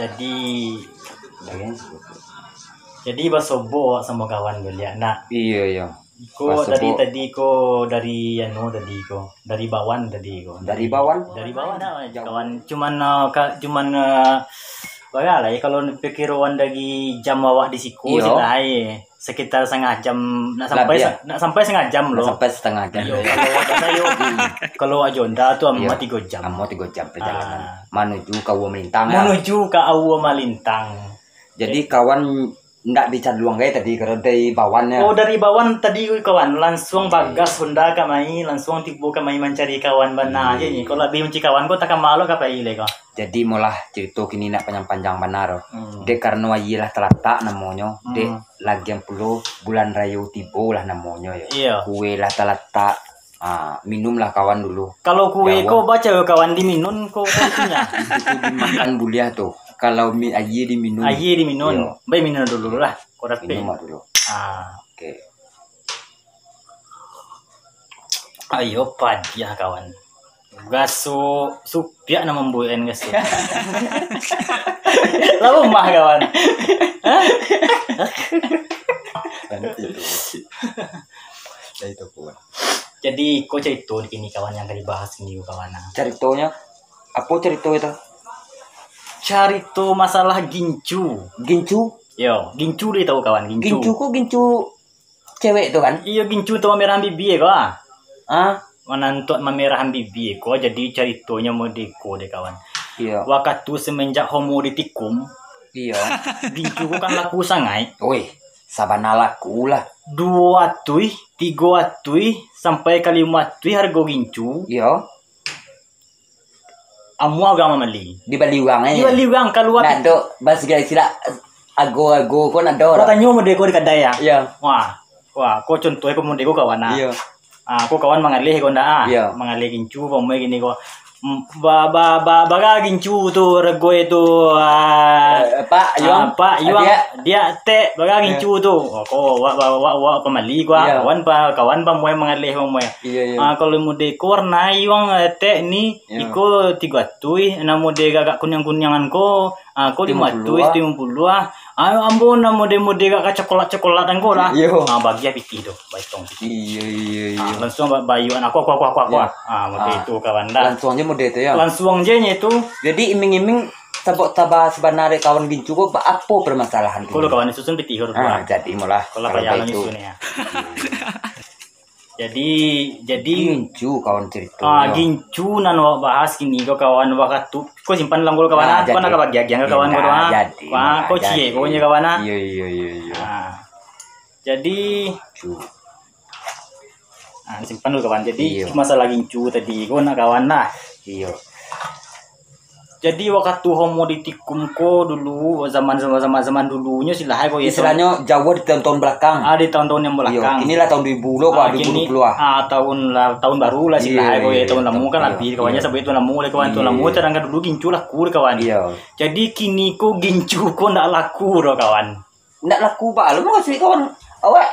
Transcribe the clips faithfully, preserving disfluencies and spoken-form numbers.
Jadi, jadi basobok awak samo kawan tu liak nak. Iyo, iyo. Ko dari tadi ko, dari anu tadi ko, dari Bawan tadi ko. Dari Bawan? Dari Bawan nak, kawan. Cuman, eh, ka, cuman, eh, bagalah ya, kalau pikiran dari jam awak di siko, iyo, siko lah, eh, sekitar setengah jam, nak sampai, nak sampai setengah jam lo. Nak sampai setengah jam. Iyo, kalau awak biaso yo, kalau awak Honda tu amuah tigo jam. Amuah tigo jam perjalanan. Ah. Manuju ka Aua Malintang, ya? Manuju ka Aua Malintang. Jadi, kawan ndak di Caluang gai tadi, kalau dari Bawan, ya? Oh, dari Bawan tadi, kawan. Lansuang bagas Honda kamari, lansuang tibo kamari mancari kawan bana je ni. Kalau labiah mancari kawan ko, takama lo ka pai lai ko. Jadi, molah carito kini ndak panjang-panjang bana. Hmm. Dek karano aia lah talatak namonyo, dek lagian pulo bulan rayo tibo lah namonyo, yo. Iyo. Kue lah talatak, ah, minumlah kawan dulu. Kalau kue ko baco kawan diminum ko, ko itunya. Itu dimakan buliah tu. Kalau mi-, aia diminum. Aia diminum. Iyo. Baik, minum dulu lah. Ko dapek. Minum dulu. Ah. Oke. Ayo padiah, kawan. Gaso supiak nan mambuek-an gaso. Lah umah, kawan. Hah? Lanjut tu. Dari tu, kawan. Jadi, ko carito di kini, kawan, yang ka dibahas kini, kawan. Caritonyo? Apo carito itu? Carito masalah gincu. Gincu? Yo, gincu dek tahu, kawan, gincu. Gincu ko gincu cewek tu kan? Iyo, gincu tu mamerahan bibia ko, ah. Ah? Manantuak mamerahan bibia ko, jadi caritonyo mode ko deh, kawan. Iyo. Wakatu semenjak homo ditikung, iyo, gincu ko kan laku sangaik. Wih, sabana laku lah. Duo atuih, tigo atuih, sampai ka limo atuih hargo gincu. Iyo. Amuah urang mambali. Dibali urang, eh. Dibali urang, kalua. Ndak ado, basilah istilah ago-ago ko ndak ado. Ko tanyo mode ko di kadai, ya? Iyo. Wah. Wah, ko contoh ko mode ko, kawan, ah. Iyo. Ah, ko kawan mangaleh ko ndak, ah? Iyo. Mangaleh gincu, umpamo kini ko. Mm, ba, ba, ba, bara gincu tu, regoi tu, ah, eh, Pak Yuang, ah, Pak Yuang, adiak. Diak tek, bara gincu tu. Oh, ko, wak, wak, wak, wak pambali ko, ah. Iyo. Kawan pa, kawan pamuai mangaleh, pamuai. Iyo, iyo. Ah, kalau mode ko warna Yuang, eh, tek ni, Iyo. Iko tigo atuih, namo de agak kuniang-kuniangan ko, ah, ko limo atuih, limo puluah. Ah, ambo namo de mode agak ka cokolat-cokolatan ko lah. Iyo. Ah, bagiah pitih tu, baitong pitih. Iyo, iyo, iyo. Ah, lansuang ba-, bayuan, aku, aku, aku, aku, aku. Iyo. Ah, mode itu kawan dah. Lansuang je mode itu, ya. Lansuang je nyo itu. Jadi, iming-iming, sabab taba sabana dek kawan gincu ko, ba-, apo permasalahan ko? Kalau kawan susun pitih ko, ah, jadi molah. Kalau payah baitu. Susun ya. Jadi, jadi gincu kawan carito. Ah, gincu nan awak bahas kini ko kawan, wakatu, ko simpan dalam kawan, ah, kawan jadi. Kawan ka bagiah-giah kawan ko, ah. Jadi, wah, ko ciek pokoknyo kawan, ah. Iyo, iyo, iyo, iyo. Ah. Jadi, gincu. Ah, simpan dulu kawan. Jadi, iyo. Masalah gincu tadi ko nak kawan lah. Iyo. Jadi, wakatu homo ditikung ko dulu, zaman, zaman, zaman, zaman dulunyo silah ko, yo, istilahnyo jauah di tahun-tahun belakang. Ah, di tahun-tahun yang belakang. Iyo, kini lah tahun dua ribu lo, ah, dua ribu dua puluh ah. Ah, tahun lah, tahun baru lah silah ko, yo, tahun lamo kan labiah, kawan, iyo. Sabuik tahun lamo lah, kawan, tahun lamo, iyo. Sadangkan dulu gincu laku deh, kawan. Iyo. Jadi, kini ko gincu ko ndak laku doh, kawan. Ndak laku ba lo, mukasuik kawan. Awak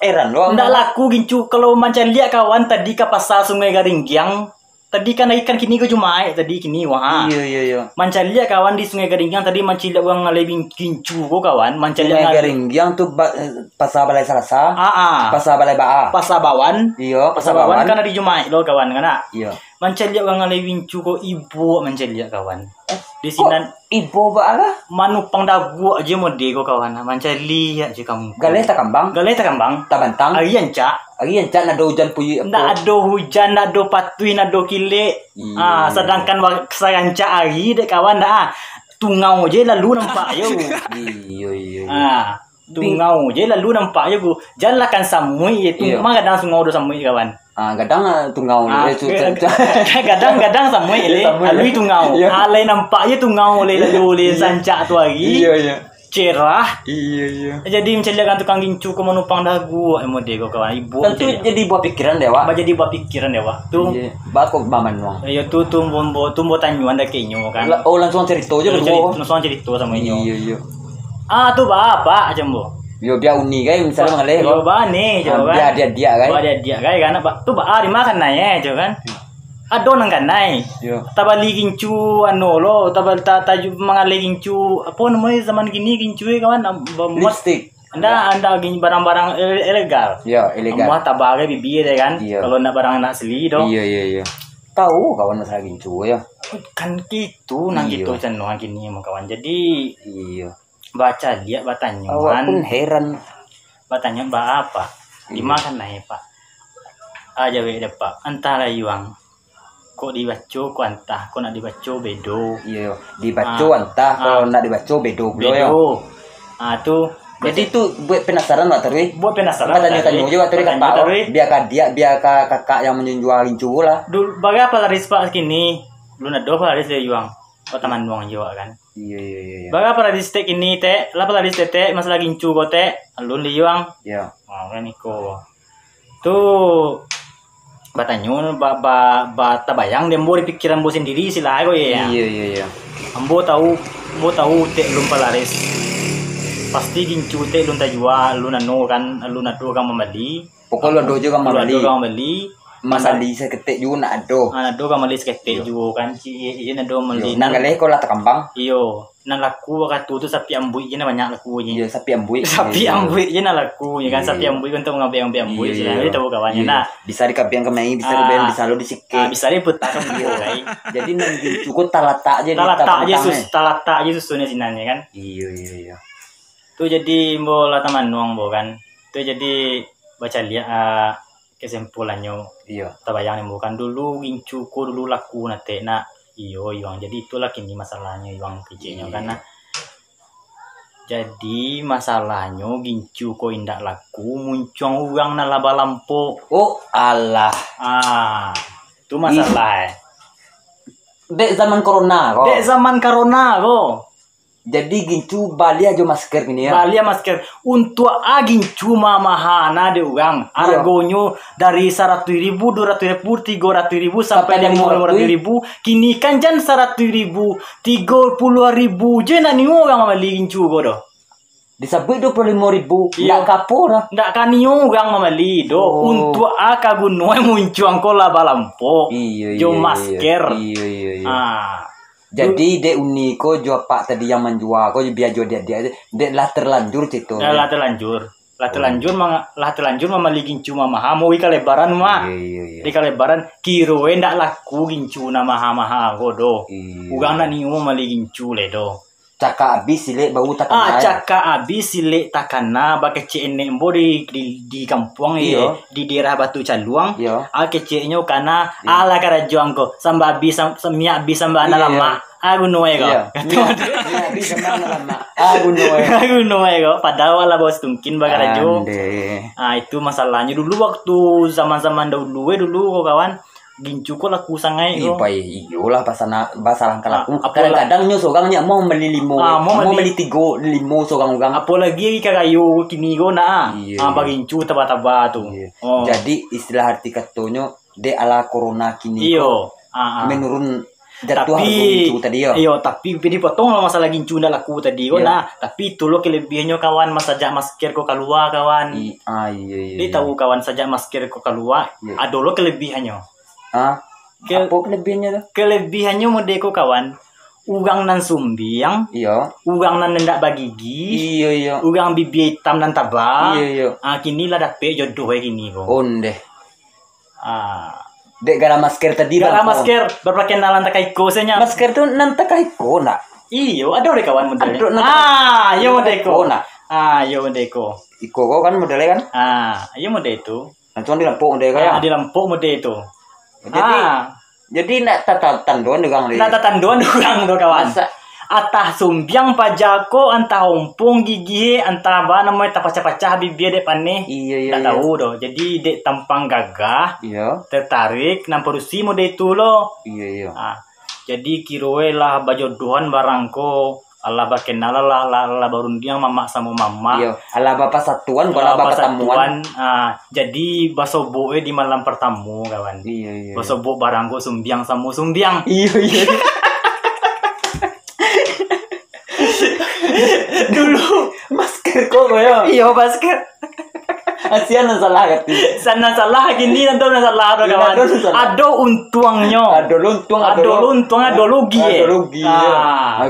heran lo. Ndak laku gincu, kalau mancaliak kawan tadi ka pasar Sungai Garinggiang. Tadi kan ikan kini ko Jumaik tadi kini, wah. Iyo, iyo, iyo. Mancaliak kawan di Sungai Garinggiang tadi, mancaliak urang ngaleh bin-, gincu ko kawan, mancaliak Sungai ngaleh. Garinggiang tu ba-, eh, Pasar Balai Salasa. Ah, ah. Pasar Balai Baa. Pasar Bawan. Iyo, Pasar Pasar Bawan Bawan. Kan ari Jumaik lo kawan, kan, ah? Iyo. Mancaliak urang ngaleh gincu ko ibo mancaliak kawan. Eh, di sinan ibo baa lah. Manupang daguak je mode ko kawan, mancaliak je kamu. Galeh takambang. Galeh takambang. Tabantang. Ari ancak. Ari ancak, ndak ado hujan puyuik apo. Ndak ado hujan, ndak ado patuih, ndak ado kilek. Iyo. Ah, sadangkan wa-, sarancak ari dek kawan dah, ah. Tungau je lalu nampak yo. Iyo, iyo, iyo. Ah, tungau je lalu nampak yo ko. Jan lah kan samuik je tu. Iyo. Mah gadang tungau do samuik kawan. Ah, gadang, ah, tungau. Ah, eh, tu, ga-, tu, tu. Gadang-gadang samuik le, samuik. Alui tungau. Iyo. Ah, lai nampak je tungau le, lalu le, iyo. Sancak tu ari. Iyo, iyo. Cerah. Iyo, iyo. Jadi, mancaliak kan tukang gincu ko manupang daguak, eh, mode ko kawan. Ibo. Tantu mancaliak. Jadi buah pikiran dek awak. Ba jadi buah pikiran dek awak. Tu. Iyo. Ba ko ba manuang. Iyo, tu, tu, tumbo, tumbo tanyuan dak kenyo kan. La-, oh, lansuang carito je. Iyo, baduo. Carito, lansuang carito samo inyo. Iyo, iyo. Ah, tu ba, ba, macam bo. Yo, bia uni kan, misalnyo mangaleh, yo, ko. Ba ni, ah, jo, kan. Bia adiak-adiak, kan. Ba adiak-adiak, kan. Anak ba, tu ba, ah, di ma kan nai, eh, jo, kan. ado nan kanai. Yo. Tabali gincu anu lo, tabali ta, taju mangalih gincu, apo namonyo zaman kini gincu e kawan, am, bamuat. Lipstick. Ndak, ndak gin-, barang-barang ele-, ilegal. Yo, ilegal. Amuah tabagai bibia deh kan. Iyo. Kalau ndak barang ndak asli doh. Iyo, iyo, iyo. Tahu kawan masalah gincu yo. Kan gitu, nan Iyo. gitu cano kini mah kawan. Jadi, Iyo. Bacaliak, batanyo Awak an. pun heran. Batanyo ba apa? Iyo. Di ma kanai, Pak? Ah, jawek deh, Pak. Antahlah, Yuang. Kok dibaco, kok antah. Kok nak dibaco, bedo. Iyo, dibaco Ah. antah, kalau Ah. nak dibaco, bedo pulo yo. Bedo. Ah, tu. Jadi Baca- tu buat penasaran, Pak Tarwi. Buat penasaran, Pak Tarwi. Batanyo-tanyo je, Pak Tarwi, Batanyo, kapak, Pak Tarwi. Biar ka adiak, biar ka kakak yang manjunjual gincu lah. Dul-, barapo laris, Pak, kini? Belum ado laris deh, Yuang. Kok taman nuang je, Pak, kan? Iyo, iyo, iyo, iyo. Barapo laris tek kini, Tek? Barapo laris tek, Tek? Masalah gincu ko, Tek? Alun deh, Yuang. Iyo. Oh, kan iko. Tu batanyo, ba, ba, ba tabayang dek ambo di pikiran ambo sandiri, istilah ko, yo. Iyo, iyo, iyo. Ambo tahu, ambo tahu tek lun palaris. Pasti gincu tek lun tajua, lun anu kan, lun ado urang mambali. Pokok lun ado juo urang mambali. Lun ado urang mambali. Mambali saketek juo nak ado. Ah, ado urang mambali saketek Iyo. juo kan. Ci-, iyo, iyo, ado mambali. Iyo. Nan galeh ko lah takambang. Iyo. Nan laku wakatu tu sapi ambuik je, nan banyak laku je. Iyo, sapi ambuik. Sapi Iyo, iyo. ambuik je nan laku je kan. Iyo, Sapi iyo. ambuik kan tu mangabek-ngabek ambuik Iyo, je lah. iyo. Jadi tahu kawan Iyo. nah. Bisa dikabiang kamari, bisa Ah. dibayang, bisa lo disikek. Ah, bisa diputakan Iyo. juga, eh. Jadi nan gincu ko talatak je di Talatak je tabantang, sus-, eh. talatak je susunnyo sinan je kan. Iyo, iyo, iyo. Tu jadi ambo lah tamanuang ambo kan. Tu jadi bacaliak, ah, kesimpulannyo. Iyo. Tabayang ni bukan dulu gincu ko dulu laku natek nak. Iyo, Yuang. Jadi itulah kini masalahnyo, Yuang, keceknyo Iyo. kan nah. Jadi masalahnyo gincu ko indak laku muncuang urang nan lah balampok. Oh, alah. Ah, tu Ih. masalah eh. Dek zaman corona ko. Dek zaman corona ko. Jadi gincu baliah jo masker kini yo. Baliah masker. Untuak a gincu mamaha na dek urang. Iyo. Aragonyo dari saratuih ribu, duo ratuih ribu, tigo ratuih ribu, sampai Sampai limo, limo ratuih. limo ratuih ribu. Kini kan jan saratuih ribu, tigo puluah ribu je nak nio urang mambali gincu ko doh. Disabuik duo puluah limo ribu, Iyo. ndak ka apo doh. Ndak ka nio urang mambali doh. Oh. Untuak a ka guno muncuang ko lah balampok. Iyo, Jo iyo, iyo. masker. Iyo, iyo, iyo. Ah. Jadi, dek Uni ko jo apak tadi yang manjua ko, bia jo diak-diak, dek lah terlanjur cerito Dah ni. lah terlanjur. Lah Oh. terlanjur manga-, lah terlanjur mambali gincu mamaha, mau di kalebaran mah. Iyo, iyo, iyo. Di kalebaran, kiro e ndak laku gincu nan maha-maha ko doh. Iyo. Urang ndak nio mambali gincu lai doh. Cakak abih silek baru takana, Ah, yo? cakak abih silek takana, bakecek enek ambo di, di, di kampuang, Iyo. eh, di daerah Batu Caluang. Iyo. Ah, keceknyo kana, Iyo. alah karajo angko, samba abih, sam-, sam-, minyak abih samba anak Iyo. lamak. Ah, guno e ko. Iyo. Minyak, minyak abih samba anak lamak. Ah, guno e. Ah, guno e ko. Padahal lah bos tungkin bakarajo. Andeh. Ah, itu masalahnyo. Dulu waktu zaman-zaman dahulu, eh, dulu ko kawan, gincu ko laku sangaik Ih, ko. pai, iyolah, pasana-, basalah ka Ah, laku. apola- Kadang-kadang nyo sorang nyo mau mambali limo, Ah, mau mau mambali- mambali tigo, limo sorang urang. Apolagi ari karayo kini ko nak, ah. Iyo, Ah, iyo. bagincu taba-taba tu. Iyo. Oh. Jadi, istilah arti katonyo, dek ala corona kini Iyo. ko, Ah, ah. menurun jatuah Tapi, harga gincu tadi, yo. iyo, tapi dipotong lah masalah gincu ndak laku tadi ko, Iyo. nah. Tapi tu lo kelebiahannyo, kawan, masajak masker ko kalua, kawan. I-, ah, iyo, iyo, Jadi iyo. tahu, kawan, sajak masker ko kalua, Iyo. ado lo kelebiahannyo. Ah, Ke-, apo kelebihannyo tu? Kelebihannyo mode ko, kawan. Urang nan sumbiang, Iyo. urang nan indak bagigi, Iyo, iyo. urang bibia itam nan taba, Iyo, iyo. ah, kini lah dapek jodoh e kini ko. Ondeh. Ah. Dek gara masker tadi, Gara Bang. masker, bapakaian nan takah iko sajo. Masker tu nan takah iko, nak? Iyo, ado deh kawan model. Ado nan Ah, iyo takah model iko. iko, nak? Ah, iyo model iko. Iko ko kan model e kan? Ah, iyo model itu. Langsung dilampok model e kan? Ah, dilampok model itu. Jadi, Ah. jadi nak tata-, tandoan urang deh. Nak tatandoan urang tu, kawan. Masa- Atah sumbiang paja ko, antah ompong gigi, antah ba namo e, tapacah-pacah bibia dek paneh. Iyo, iyo, Ndak iyo. tahu doh. Jadi dek tampang gagah, Iyo. tertarik, nan padusi mode itu lo. Iyo, iyo. Ah, jadi kiro e lah bajodohan barang ko, alah bakenalan lah, lah, lah barundiang mamak samo mamak. Iyo. Alah bapasatuan, ko Alah lah bapatamuan. bapasatuan, ah, jadi basobok e di malam partamo, kawan. Iyo, iyo, iyo. Basobok barang ko sumbiang samo sumbiang. Iyo, iyo. Dulu. Masker ko, ko, yo? Iyo, masker. Kasihan nan salah kati. Sana salah, kini nanti nan salah tu, kawan. Ado untuangnyo. Ado untuang, ado rugi. Ado rugi,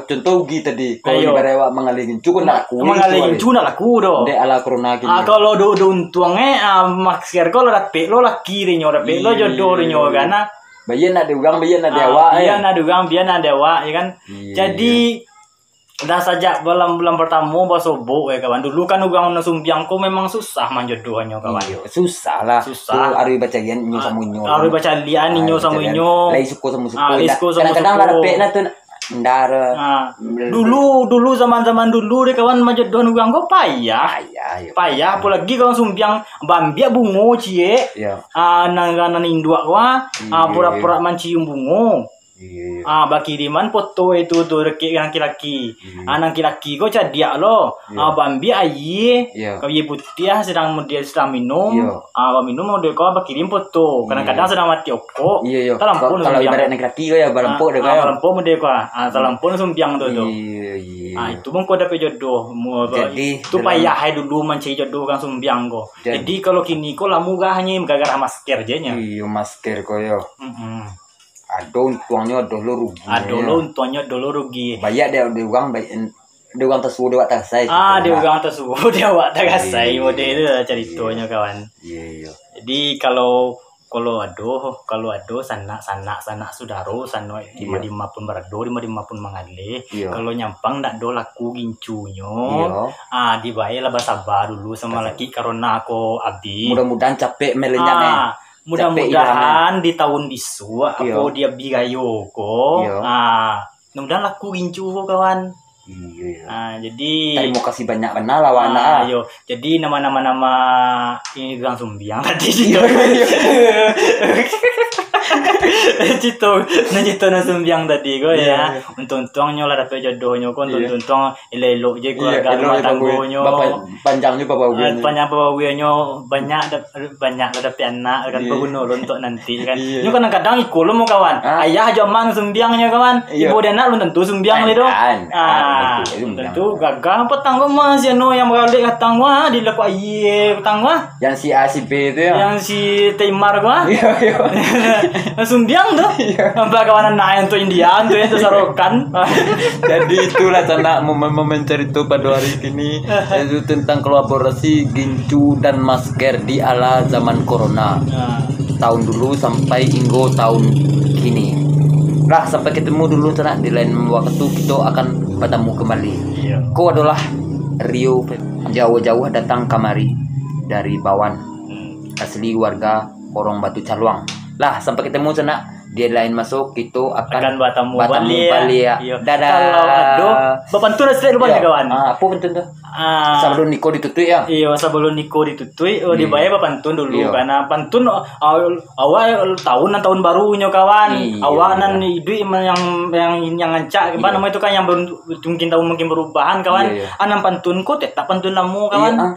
contoh rugi tadi. Kalau ibarat awak manggaleh gincu, nak laku. Manggaleh gincu nak laku doh. Dek ala corona kini. Ah, kalau do, do untuang eh, ah, masker ko lah dapek lo laki dinyo, dapek lo jodoh dinyo kan. Bia nak dek urang, bia nak dek awak, eh. Bia nak dek urang, bia nak dek awak, ya kan. Jadi, dah sajak bulan, bulan pertamo basobok, ya kawan. Dulu kan urang nan sumbiang ko memang susah manjodohnyo, kawan. Iyo, susah lah. Susah. Tu harus bacalian inyo samo inyo. Harus bacalian inyo samo inyo. Lai suko samo suko. Lai suko samo suko. Kadang-kadang lah dapek nah tu, ndak. Dulu, dulu zaman-zaman dulu deh kawan, manjodohan urang ko payah. Payah, iyo. Payah, apolagi kawan sumbiang, baambiak bungo ciek. Iyo. Ah, nan, nan induak ko, ah, pura-pura mancium bungo. Iyo, iyo. Ah, bakiriman foto itu tu dek nan laki-laki. Iyo. Ah, nan laki-laki ko cadiak lo. Iyo. Ah, baambiak aia, iyo, kayu putiah, sadang mudian sadang minum. Iyo. Ah, baminum mode ko bakirim foto. Kadang-kadang sadang mati okok. Iyo, iyo. Kalau ibarat nan laki-laki ko yo, balampok dek ko. Ah, balampok mode ko. Ah, talampok sumbiang tu tu. Iyo, iyo. Ah, itu mangko dapek jodoh. Jadi, tu payah ai dulu mancari jodoh urang sumbiang ko. Jadi, kalau kini ko lah murah nyo, gara-gara masker je nyo. Iyo, masker ko yo. Mm-mm. Ado untuangnyo, ado lo rugi. Ado lo untuangnyo, ado lo rugi. Baiak dek, dek urang, baiak dek urang tasuo, dek awak tarasai. Ah, dek urang tasuo, dek awak tarasai. Iyo. Model tu lah caritonyo, kawan. Iyo, iyo. Jadi, kalau, kalau ado, kalau ado sanak, sanak, sanak sudaro, sanak dima-dima pun barado, dima-dima pun manggaleh. Iyo. Kalau nyampang ndak ado laku gincunyo, iyo, ah, dibae lah basaba dulu samo laki corona ko abih. Mudah-mudahan capek melenyap, eh. Mudah-mudahan di tahun bisuak, iyo, apo di abih rayo ko, iyo, ah, mudah-mudahan laku gincu ko, kawan. Iyo, iyo. Ah, jadi, tarimo kasih banyak bana lah, wan, ah, ah. Iyo. Jadi, nama-nama, nama ini urang sumbiang tadi. Iyo, iyo. Cito, nah, cito nan sumbiang tadi ko, iyo, ya. Iyo. Untuang-untuangnyo lah dapek jodohnyo ko, iyo, untuang-untuang elok-elok je, iyo, keluarga elok rumah je, tanggonyo. Bapak, panjang juo babawiannyo. Ah, panjang babawiannyo, banyak dap-, banyak lah dapek anak kan, iyo, baguno lo untuak nanti kan. Iyo. Nyo kadang-kadang iko lo mah, kawan. Ah. Ayah jo amak sumbiang nyo, kawan. Iyo. Ibo dek anak lo tantu sumbiang lai doh. Ah, tantu gagah. Patang ko mah si anu nan baralek datang ko, ah, dilakuk aia patang ko, ah. Yang si A, si B tu yo. Yang si Taimar ko, ah. Iyo, iyo. Sumbiang tu. Iyo. Sampai kawan anak yang tu India, tu yang tu Sarokan. Jadi itulah sanak momen-momen carito pado hari kini, yaitu tentang kolaborasi gincu dan masker di ala zaman corona. Nah. Tahun dulu sampai hinggo tahun kini. Lah, sampai ketemu dulu sanak, di lain waktu kito akan batamu kembali. Iyo. Ko adolah Rio, jauah-jauah datang kamari dari Bawan. Hmm. Asli warga Korong Batu Caluang. Lah, sampai ketemu sanak. Di lain maso kito akan batamu baliak. Iyo. Dadah. Kalau ado, bapantun lah saketek dulu, kawan. Ah, apo pantun tu? Ah. Sabalun niko ditutuik, yo? Iyo, sabalun niko ditutuik, oh, dibayia bapantun dulu, karano pantun, ah, awak tahun nan tahun baru nyo, kawan. Iyo, awak nan iduik yang, yang, yang rancak, apo namo itu kan, yang belum, mungkin tahun mungkin perubahan, kawan. Iyo, iyo. Ah, nan pantun ko tetap pantun lamo, kawan. Iyo, ah.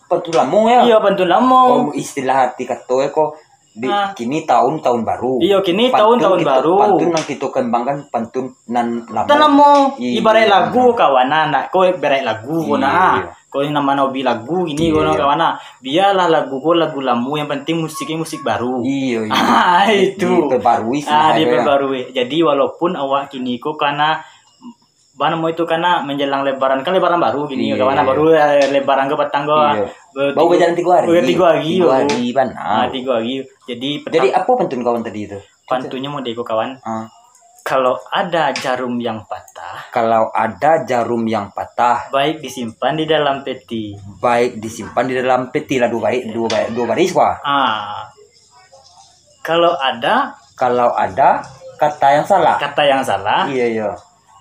Pantun lamo, yo? Iyo, pantun lamo. Oh, istilah arti kato ko, di, kini tahun, tahun baru. Iyo, kini tahun, tahun baru. Pantun nan kito kembangkan, pantun nan lamo. Nan lamo. Iyo. Ibaraik lagu, kawan, nah, nak ko ibaraik lagu, nah. Iyo. Ko nan mano hobi lagu, kini ko, kawan, nah. Bialah lagu ko lagu lamo, yang penting musiknyo musik baru. Iyo, iyo. Ah, itu. Diperbarui istilahnya. Ah, diperbarui. Jadi, walaupun awak kini ko karano apo namo itu, karano menjelang Lebaran, kan Lebaran baru kini, iyo, kawan, iyo, baru, eh, Lebaran ko patang ko. Iyo. Baru bajalan tigo hari. Baru tigo hari, tigo hari, bana. Ah, tigo hari. Jadi, jadi, apo pantun kawan tadi tu? Pantunnyo model iko, kawan. Ah. Kalau ada jarum yang patah, kalau ada jarum yang patah, baik disimpan di dalam peti. Baik disimpan di dalam peti lah, duo baris, duo ba-, duo baris, wah. Ah. Kalau ada, kalau ada kata yang salah. Kata yang salah. Iyo, iyo.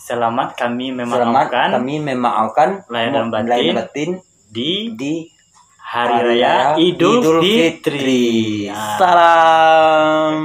Selamat kami memaafkan. Selamat kami memaafkan. Lahir dan batin. Lahir dan batin. Di, di hari raya Idul Fitri. Salam.